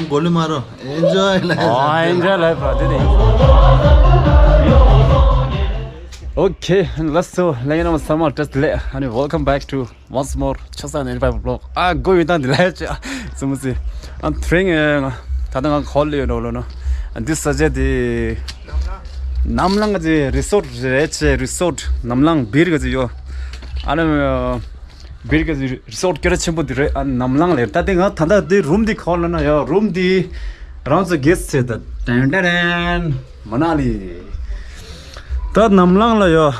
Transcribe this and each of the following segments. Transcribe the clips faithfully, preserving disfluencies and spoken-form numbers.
མགོ་ལུས་མ་རོ། Enjoy life. Oh, enjoy life, bro. དེ་ནི། Okay, let's go. Ladies and gentlemen, just let, and welcome back to once more Chosa ninety-five vlog. ཨ་གོ་ཡོད་དང་འདི་ལས་ཅི་སུ་མི་སི། ཨ་ཐེངས་ད་ལྟ་ང་ཁོལ་ལེ་ཡོད་ནོ་ལོ་ནོ། ཨ་འདི་ས་ཆ་དེ་ནམ་ལངས་གི་རི་སོར་རེད་ཆེ། རི་སོར་ནམ་ལངས་བིར་གི་ཡོད། ཨ་ནི་བིར་གི་རི་སོར་སྐད་ཆེན་པོ་དེ་རེད། ཨ་ནམ་ལངས་ལེ། ད་དེ་ང་ད་ལྟ་དེ་རུམ་དེ་ཁོལ་ལ་ན་ཡོད། རུམ་དེ་རང་ཚོ་གེ་སི་ཆེ་ད་ཏན་ཏན་ཏན། མ་ན་ལི། ད་ནམ་ལངས་ལ་ཡོད།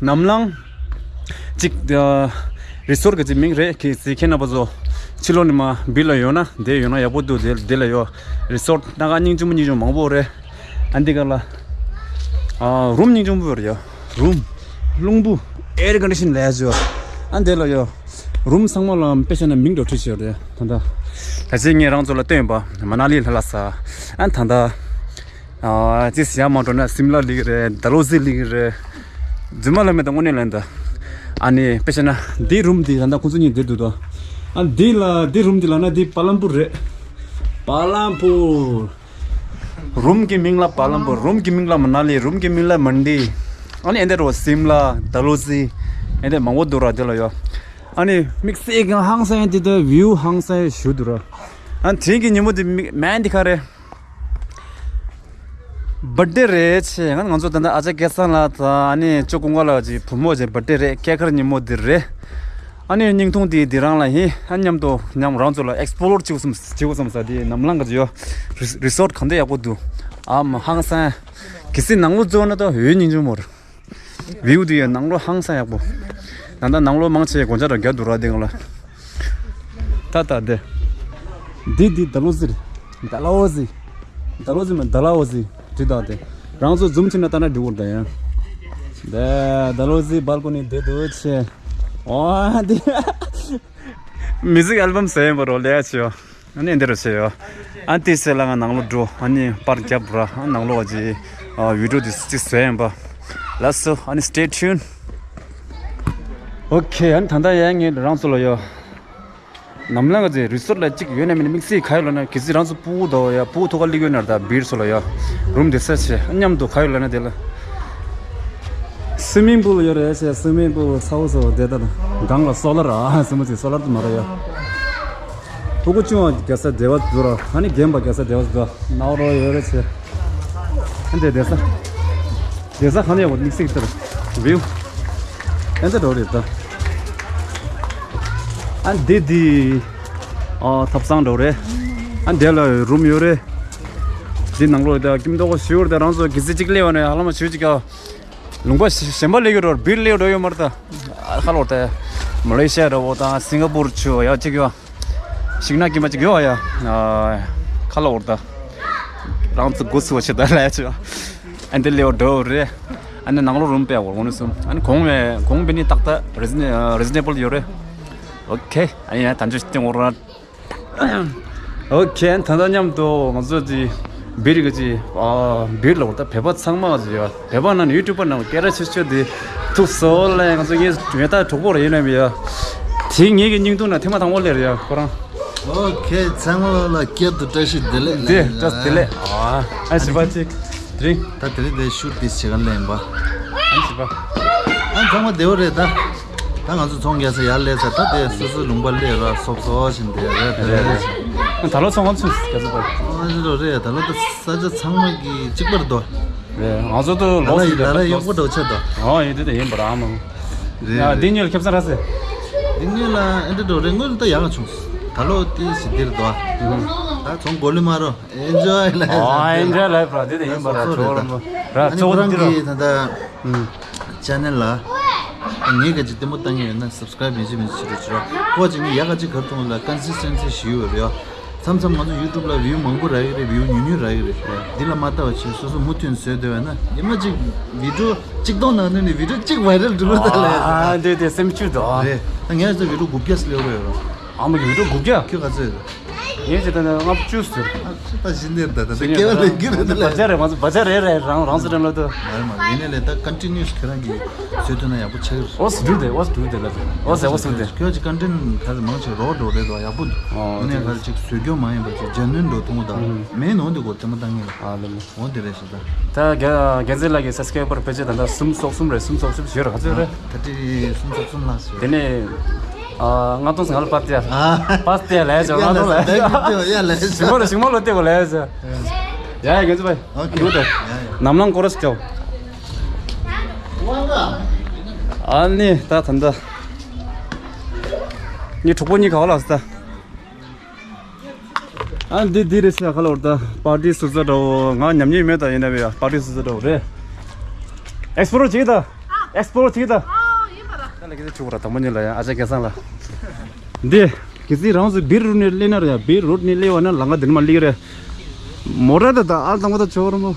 ནམ་ལངས། གཅིག་རི་སོར་གི་གཅིག་མིང་རེད། ཁྱེད་ཚོ་ཁྱེད་རྣམ་པ་ཚོ་ཕྱི་ལོགས་ནས་མ་བིར་ལ་ཡོད་ན་དེ་ཡོད་ན་ཡག་པོ་འདུག་དེ་དེ་ལ་ཡོད། རི་སོར་ད་ག་སྙིང་རྗེ་མོ་སྙིང་རྗེ་མོ་མང་པོ་རེད། ཨ་འདི་ག་ལ། ཨ་རུམ་སྙིང་རྗེ་མོ་རེད་ཡ། རུམ། རླུང་བུ། ཨེར་ཀོན་ཌི་ཤན་ལས་ཡོད། ཨ་འདི་ལ་ཡོད། རུམ་ཚང་མ་ལ་དཔེ་བྱས་ན་མིང་འདྲ་བྲིས་བྱས་རེད་ད་ལྟ། ད་ཅི་ངས་རང་ཚོ་ལ་སྟོན་པ་མ་ན་ལི་ལྷ་ལ་ས། ཨ་ད་ལྟ། ཨ་ཅི་ཟེར་ཡ་མ་འགྲོ་ན་སིམ་ལ་ལིག་རེད། ད་ལོ་ཟི་ལིག་རེད། རྫུན་མ་ལ་མེད་ད་དངོས་གནས་ལན་ད། ཨ་ནི་དཔེ་བྱས་ན་འདི་རུམ་འདི་ད་ལྟ་ཁོང་ཚོ་གཉིས་འདིར་འདུག་ད། ཨ་འདི་ལ་འདི་རུམ་འདི་ལ་ན་འདི་པ་ལམ་པུར་རེད། པ་ལམ་པུར། རུམ་གྱི་མིང་ལ་པ་ལམ་པུར། རུམ་གྱི་མིང་ལ་མ་ན་ལི། རུམ་གྱི་མིང་ལ་མན་ཌི། ཨ་ནི་ཨེ་འདྲ་རོ་སིམ་ལ་ད་ལོ་ཟི། ཨེ་འདྲ་མང་པོ་འདུག་ར་དེ་ལ་ཡོད། ཨ་ནི་དམིགས་བསལ་གྱི་ཧང་སང་དེ་ད་བིའུ་ཧང་སང་ཞུ་འདུག་ར། ཨ་ནི་དེ་གི་ཉིན་མོ་དེ་མི་མན་འདི་ག་རེད། བར་ཌེ་རེད་ཆེ། ང་ང་ཚོ་ད་ལྟ་ཨ་ཅག་སྐལ་བཟང་ལགས་དང་ཨ་ནི་ཅོ་ཀུན་དགའ་ལགས་ཀྱི་བུ་མོ་ཅེ་བར་ཌེ་རེད། སྐྱེས་སྐར་ཉིན་མོ་འདི་རེད། ཨ་ནི་བརྙན་ཐུང་འདི་འདི་རང་ལ་ཡིན། ཨ་མཉམ་དུ་མཉམ་རང་ཚོ་ལ་ཨེག་སི་པོ་ལོར་བྱེད་དགོས་བསམ་བྱེད་དགོས་བསམ་ས་དེ་ནམ་ལངས་ག་ཅི་ཡོད། རི་རི་སོར་ག་འདྲ་ཡག་པོ་འདུག་ཨ་མ་ཧང་སང་། གལ་སྲིད་ནང་ལོགས་འཛུལ་ན་ད་འོད་སྙིང་རྗེ་མོ་རེད། བིའུ་དེ་ཡང་ནང་ལོགས་ཧང་སང་ཡག་པོ། ད་ལྟ་ནང་ལོགས་མང་ཆེ་སྒོ་ལྕགས་ར་རྒྱག་འདུག་ར་དེ་ག་ལ། ད་ད་དེ། འདི་འདི་ད་ལོ་ཟི་རེད། ད་ལོ་ཟི། ད་ལོ་ཟི་མ་ད་ལོ་ཟི། འདི་ད་དེ། རང་ཚོ་ཛུམ་བྱས་ན་ལྟ་ན་འགྲིག་གི་རེད་ད་ཡང་། དེ་ད་ལོ་ཟི་བལ་ཀོ་ནི་དེ་འདུག་ཆེ། ཨོ་དེ། མི་ཛིག་ཨལ་བམ་ཟེར་ཡིན་པ་རོ་ལེ་ཡ་ཆེ་ཡོ། ཨ་ནི་འདི་རུ་བྱས་ཡོད། ཨ་ཏི་སེ་ལ་ང་ནང་ལོགས་འགྲོ། ཨ་ནི་པར་རྒྱབ་ར། ཨ་ནང་ལོགས་ཀྱི་ཨ་བི་ཌིའོ་འདི་གཅིག་བཟོས་ཡིན་པ། ལགས་སོ། ཨ་ནི་stay tuned. ཨོ་ཁེ། ཨ་ནི་ད་ལྟ་ཡང་ངས་རང་ཚོ་ལ་ཡོད། ནམ་ལངས་ཀྱི་རི་སོར་ལ་གཅིག་ཡོད་ན་མིན་ན་དམིགས་བསལ་ག་ཡོད་ལབ་ན། གལ་སྲིད་རང་ཚོ་ཕྲུ་གུ་དོ་ཡ་ཕྲུ་གུ་ཐུག་ག་སླེབས་ཡོད་ན་ད་བིར་སོ་ལ་ཡོད། རུམ་དེ་སེ་ཆེ་མཉམ་དུ་ག་ཡོད་ལབ་ན་དེ་ལ། སི་མིང་པུལ་ཡོད་རེད་ཟེར། སི་མིང་པུལ་ཚ་བོ་ཚ་བོ་དེ་ལྟར་སྒང་ལ་སོ་ལར། ཨ་སི་མོ་ཚི་སོ་ལར་དུ་མ་རེད་ཡ། ཕྲུ་གུ་ཆུང་བ་རྒྱལ་ས་བདེ་བ་འདུག་ར། ཨ་ནི་རྒན་པ་རྒྱལ་ས་བདེ་བ་འདུག་ནའོ་རོ་ཡོད་རེད་ཟེར། ཨ་འདྲེ་བསྡད་ས། བསྡད་ས་ག་ནས་ཡོང་བ་དམིགས་བསལ་ལྟར་བིའུ། ཨ་འདྲེ་འགྲོ་རེད་ད། ཨ་འདི་འདི། ཨ་ཐབ་ཚང་འགྲོ་རེད། ཨ་འདི་ལ་རུམ་ཡོད་རེད། འདི་ནང་ལོགས་ད་ཀིམ་ཏོག་ཞུ་ཡོད་རེད། ད་རང་ཚོ་གི་ཟི་གཅིག་སླེབས་པ་ནས་ཧ་ལམ་ཞུ་གཅིག་ག་ལུང་པ་གཞན་པ་སླེབས་ཡོད་རོ། བིར་སླེབས་ཡོད་རོ་ཡོད་མ་རེད་ད། ཁ་ལོ་ཏེ། མ་ལེ་ཤི་ཡ་ར་བོ་དང་སིང་ག་པུར་ཆུ་ཡ་གཅིག་ཡོད། ཤིག་ན་ཀི་མ་གཅིག་ཡོད་ཡ། ཁ་ལོ་ཏེ། རང་ཚོ་སྒོ་ཚུགས་བྱེད་ད་ལ་ཡ་ཆུ། ཨན་ཏེ་ལེའོ་འགྲོ་རེད། ཨ་ནི་ནང་ལོགས་རུམ་པའི་འོག་ནས་སོང་། ཨ་ནི་གོང་མེ་གོང་མེ་ནི་ཏག་ཏག་རི་ཛི་ནེ་རི་ཛི་ནེ་བལ་ཡོད་རེད། ཨོ་ཁེ། ཨ་ནི་ཡ་ད་འཇུ་སྟེང་འོག་ར། ཨོ་ཁེ། ད་ལྟ་མཉམ་དུ་ང་ཚོ་དེ་བིར་གི་ཅི་ཨ་བིར་ལ་འོ་ད་བོད་པ་ཚང་མ་ཟེར་ཡ། བོད་པ་ནང་ནས་ཡུ་ཊུབ་པ་ནང་སྐད་ར་ཆེ་ཆེ་དེ་ཐུག་སོ་ལ། ང་ཚོ་ངའི་ཡོད་ད་གྲོགས་པོ་རེ་ཡིན་ནམ་ཡ། དེ་ངེད་ཀྱི་སྙིང་ཐུག་ན་ཐེངས་མ་དང་པོ་ལས་རེད་ཡ་ཁོ་རང་། ཨོ་ཁེ། ཚང་མ་ལ་སྐྱབས་དུ་བཀྲ་ཤིས་བདེ་ལེགས་དེ་ལ་བཀྲ་ཤིས་བདེ་ལེགས། ཨ་ཨ་ཞི་བ་ཅིག་དེ་རིང་ད་དེ་རིང་དེ་ཤུ་ཊི་དེ་བྱེད་ག་ལེན་པ། ཨ་ཞི་བ། ཨ་ཚང་མ་བདེ་བོ་རེད་ད། ད་ང་ཚོ་ཚོང་རྒྱག་ས་ཡར་སླེབས་ཚར། ད་དེ་སོ་སོའི་ལུང་པ་སླེབས་ར་སོབ་སོབ་བཞིན་དེ་རེད་དེ་རེད། ད་ལོ་ཚོང་ང་ཚོས་རྒྱག་ས་པ། ཨ་ཞི་རོ་རེད། ད་ལོ་ད་ས་ཆ་ཚང་མ་གི་གཅིག་པར་དོ། རེད། ང་ཚོ་ད་ལོ་ད་ལ་ཡོག་པོ་འགྲོ་ཆེ་དོ། ཨོ་ཡིན་དེ་ད་ཡིན་པ་ར་མ། རེད། ཡ་འདི་ཉིད་ལ་ཁེབས་ས་ར་སེ། འདི་ཉིད་ལ་ཨེ་འདྲ་འགྲོ་རེད། དངུལ་ད་ཡག་ག་བྱུང་། ད་ལོ་དེ་ཞིག་འདིར་དོ། ད་ཚོང་གོ་ལི་མ་རོ། Enjoy life. ཨོ་ཨེན་ཇོའི་ལའིབ་ར་དེ་དེ་ཡིན་པ་ར། ཚོགས་རེད་ད། ར་ཨ་ནི་ཚོགས་ཁོ་རང་འདི་གི་ད་ལྟ་ཨུམ་ཅེ་ནལ་ལ་ངས་ག་ཅིག་ལྟད་མོ་ལྟ་མཁན་ཡོད་ན་སབ་སི་ཀ་རའིབ་མི་བྱེད་མི་བྱེད་རོགས་བྱེད་རོགས། ཁོ་ཅིག་ནི་ཡག་ག་ཅིག་གར་ཐོང་ལ་ཀོན་སིས་ཊེན་སི་ཞིག་ཡོད་རེད་ཡ། མཚམས་མཚམས་ང་ཚོ་ཡུ་ཊུབ་ལ་བིའུ་མང་པོ་རག་གི་རེད། བིའུ་ཉུང་ཉུང་རག་གི་རེད། འདི་ལ་མ་ལྟ་བ་བྱས་སོ་སོ་མུ་མཐུད་བཟོས་བསྡད་པ་ན་ཉི་མ་གཅིག་བི་ཌིའོ་གཅིག་སྟོང་ནང་ནས་ནི་བི་ཌིའོ་གཅིག་བའི་རལ་འགྲོ་གི་རེད་ད་ལ་ཡ། ཨ་འདི་དེ་སེམས་ཤུགས་འགྲོ། རེད། ད་ངས་ཚོ་བི་ཌིའོ་དགུ་བརྒྱ་སླེབས་རེད་ཡ། ཨ་མ་གི་བི་ཌིའོ་དགུ་བརྒྱ། ཁྱོད་ག་ཚོད་ཡོད། ངས་བྱས་ད་ལྔ་བཅུ་ཟེར། ད་གཞི་ནས་ད་ད་སྐྱེ་བ་ལས་འགྱུར་རེད་ད་ལས། བ་ཅག་རེད། ང་ཚོ་བ་ཅག་རེད་རེད། རང་རང་སེ་རང་ལ་ད། མ་རེད་མ་རེད། ཡིན་ནའི་ལས་ད་ཀོན་ཊི་ནིའུ་སི་ཁྱེད་རང་གིས་བཟོས་ཐུབ་ན་ཡག་པོ་ཆགས་ཀྱི་རེད། ཨོ་སི་འགྲུལ་དེ་ཨོ་སི་འགྲུལ་དེ་ལ་ཨོ་སི་ཨོ་སི་འགྲུལ་དེ། ཁྱོད་ཀྱི་ཀོན་ཊེན་ཊི་ག་ཚོད་མང་ཆེ་རོ་འགྲོ་རེད་དོ། ཡག་པོ་འདུག་ཨོ་ཡིན་ནའི་ག་ཚོད་ཅིག་བཟོས་སྐྱོ་མ་ཡིན་པ་ཅིག་ཇེ་ནུན་འགྲོ་ཐུབ་མོ་དང་མེད་ནོ་འདི་གོ་དེ་མ་བཏང་ངེས་ཨ་ལེ་ལེ། འོ་དེ་རེད་ཤག་ད། ད་རྒྱ་རྒྱལ་མཚན་ལགས་ཀྱི་སབ་སི་ཀ་རའི་བར་ཕལ་ཆེར་ད་ལྟ་སུམ་སོ་གསུམ་རེད། སུམ་སོ་གསུམ་ཡོད་རེད། ག་ཚོད་རེད། ད་ལྟ་སུམ་སོ་གསུམ་ལྷག་ཙམ་དེ་ཡོད་རེད། ནས་ཨ་ལྔ་སྟོང་ང་ལ་པར་ཏི་ཡ། ཨ། པར་ཏི་ཡ་ལས་བྱ་ལྔ་སྟོང་ལས་བྱ། ཡ་ལས་བྱ། ཞིང་མོ་ལ་ཞིང་མོ་ལ་བལྟས་པ་ལས་བྱ། ཡ་ཡ་རྒྱལ་མཚན་ཕ་ཡི། ཨོ་ཁེ། འདུག་ད། ཡ་ཡ། ནམ་ལངས་སྐོར་ར་སྐྱོ། ཨ་ནི་ད་ད་ད། ངའི་གྲོགས་པོ་གཉིས་ག་བ་ལ་ཟེར་ད། ཨ་འདི་འདི་རེད་ཟེར་ཁ་ལོར་ད། པར་ཏི་སུ་ཟ་འདྲ་བོ། ང་ཉམས་མྱོང་མེད་ད། ཡིན་ན་བས་ཡ་པར་ཏི་སུ་ཟ་འདྲ་བོ་རེད། ཨེགས་པོ་རོ་བྱེད་ད། ཨེགས་པོ་རོ་བྱེད་ད། ཨ་ཡིན་པ་ལ། ད་ལ་གི་ཚེ་ཆུ་བ་ར་དང་པོ་ཉིད་ལ་ཡ་ཨ་ཅག་སྐལ་བཟང་ལ། འདི་གི་ཚེ་རང་ཚོ་བི་རུ་ནས་སླེབས་ན་ར་ཡ། བི་རུ་ནས་སླེབས་པ་ན་ལམ་ཁ་འདི་ནས་མར་སླེབས་ཀྱི་རེད། མོ་ཊ་ད་ད་ཨ་དང་པོ་ད་ཆུ་བ་ར་མོ།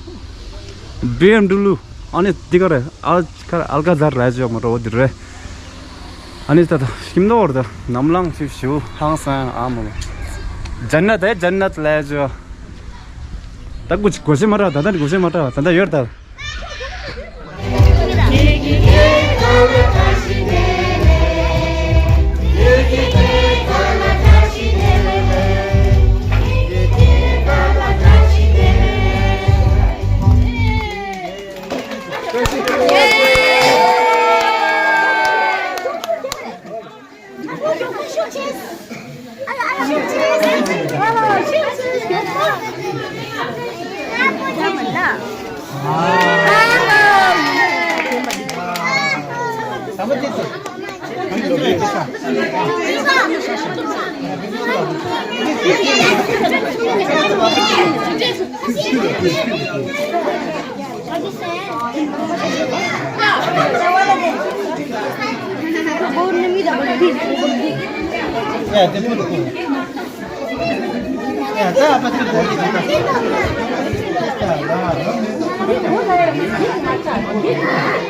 བི་ཨེམ་ཌབ་ལུ། ཨ་ནི་འདི་ག་རེད། ཨལ་ཁ་ཨལ་ཀ་ཛར་ར་ཅོ་མ་རོ་འདི་རེད། ཨ་ནི་ད་ད་ཤིམ་ནོར་ད་ནམ་ལངས་ཚུལ་ཞུ་ཧང་སང་ཨ་མོ། ཇན་ནད་ད་ཇན་ནད་ལ་ཅོ། ད་གུ་ཅི་གོ་ཤེས་མ་ར། ད་ད་གོ་ཤེས་མ་ར། ད་ད་ཡོད་ད།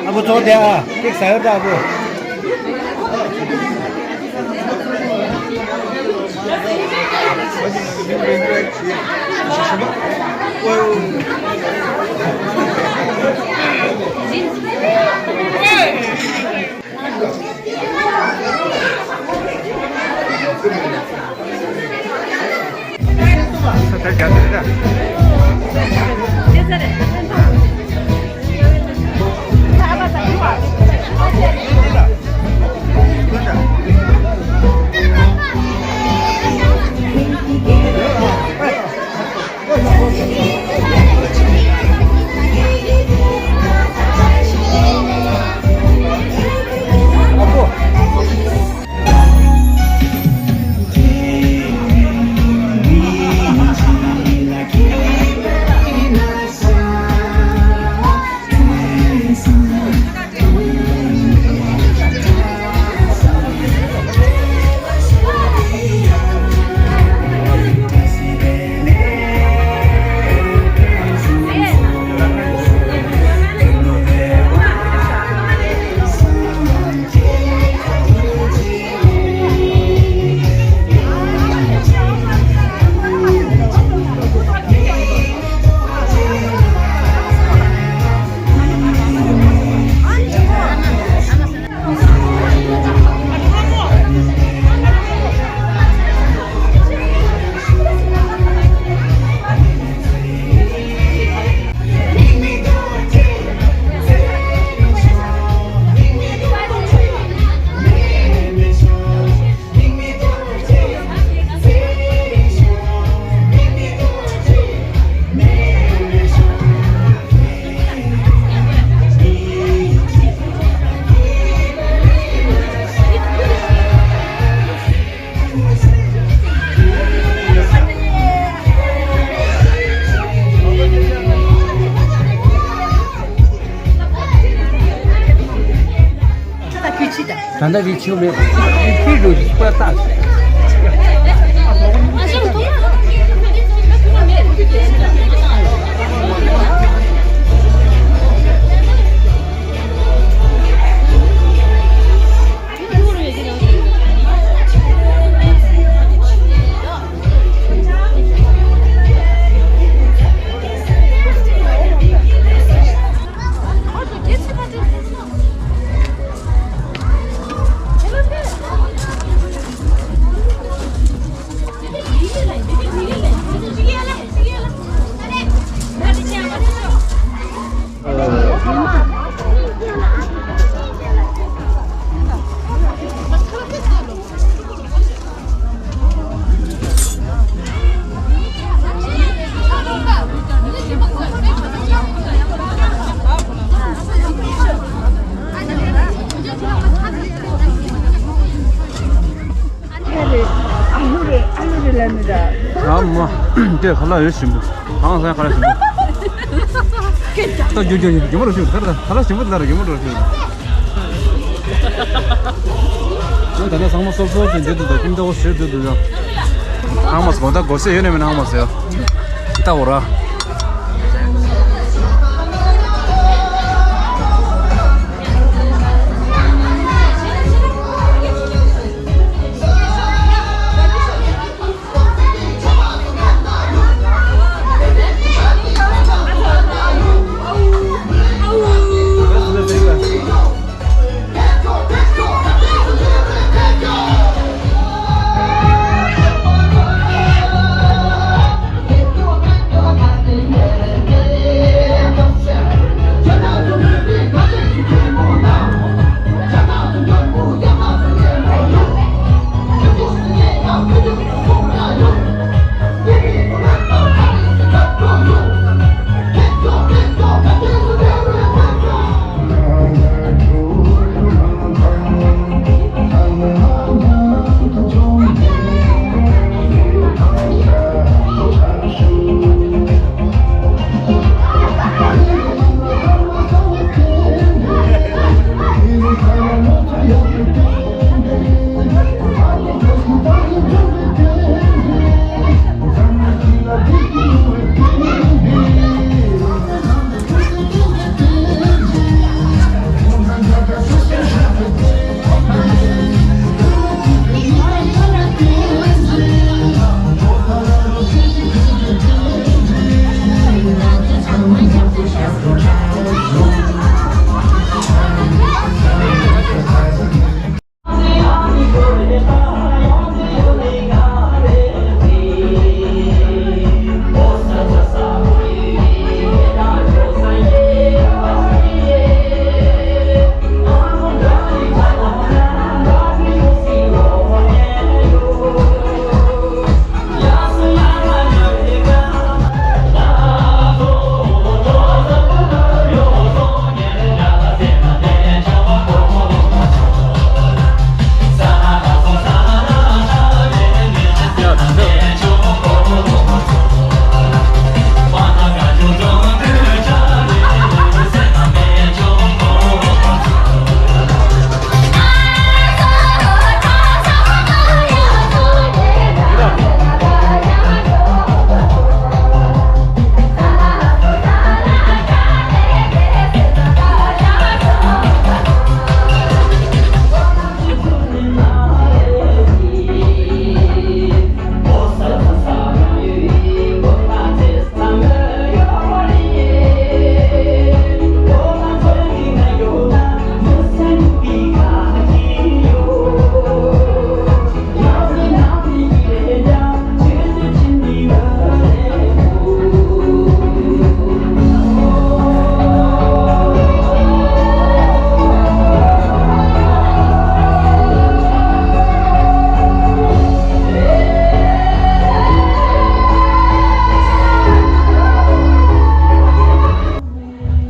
ཨ་བུ་ཚོ་དེ་ཨ་ཀེག་ཟ་ཡོད་ད་ཨ་བུ། ད་ལྟ་རི་ཆེན་མེད། རི་ཕི་རུ་རི་པ་ཏག་ཨ་མ། དེ་ཁ་ལག་ཡོད་ཞིམ་པོ། ཧང་སང་ཁ་ལག་ཞིམ་པོ། ད་རྒྱུ་རྒྱུ་རྒྱུ་མ་རུ་ཞིམ་ཁ་ལག་ཁ་ལག་ཞིམ་པོ་ལ་རྒྱུ་མ་རུ་ཞིམ། ད་ནས་ཚང་མ་སོབ་སོབ་ཅིག་འདི་འདུག་ད་ཀུན་ཏོག་ཞེ་འདུག་འདུག་ཡ། ཧང་མ་སོ་ད་གོ་ས་ཡོད་ནས་མིན་ཧང་མ་སོ་ཡ། ད་འོ་ར།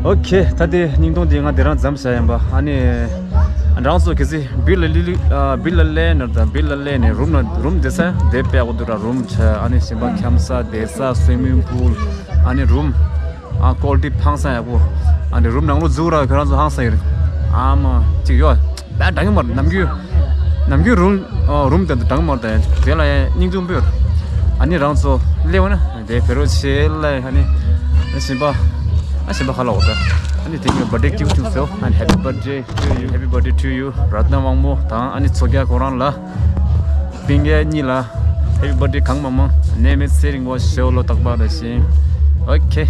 ཨོ་ཁེ། ད་དེ་སྙིང་སྟོང་དེ་ང་དེ་རང་མཚམས་བཞག་ཡིན་པ། ཨ་ནི་རང་ཚོ་གལ་སྲིད་བི་ལ་ལི་ལི་ཨ་བི་ལ་ལེ་ནར་དང་བི་ལ་ལེ་ནས་རུམ་ན་རུམ་བསྡད་ས་དེ་དཔེ་ཡག་པོ་འདུག་ར། རུམ་ཆ་ཨ་ནི་གཞན་པ་འཁྱམ་ས་བསྡད་ས་སུའི་མིང་པུལ་ཨ་ནི་རུམ་ཨ་ཀོ་ལི་ཊི་ཧང་སང་ཡག་པོ། ཨ་ནི་རུམ་ནང་ལོགས་འཛུལ་ར་ཁྱོད་རང་ཚོ་ཧང་སང་ཡིན། ཨ་མ་གཅིག་ཡོད། ད་འདྲ་གི་མ་རེད། ནམ་རྒྱུན་ནམ་རྒྱུན་རུམ་ཨ་རུམ་དེ་འདྲ་གི་མ་རེད། དེ་ལ་ཡང་སྙིང་རྗེ་པོ་ཡོད། ཨ་ནི་རང་ཚོ་སླེབས་པ་ན་དེ་བེ་རོ་ཆེ་ལ་ཨ་ནི་གཞན་པ་ཨ་གཞན་པ་ཧ་ལ་འོ་ད་ཨ་ནི་དེ་གི་བར་ཌེ་ཀེག་བྱུང་ཟེར། ཨ་ནི་Happy birthday to you, happy birthday to you རཏྣ་དབང་མོ་དང་ཨ་ནི་ཚོ་རྒྱག་ཁོ་རང་ལ་སྤུན་ཀྱག་གཉིས་ལ་Happy birthday གང་མང་མང་། ནད་མེད་ཚེ་རིང་བ་ཞེ་པོ་ལོ་རྟག་པར་བཞིན། ཨོ་ཁེ།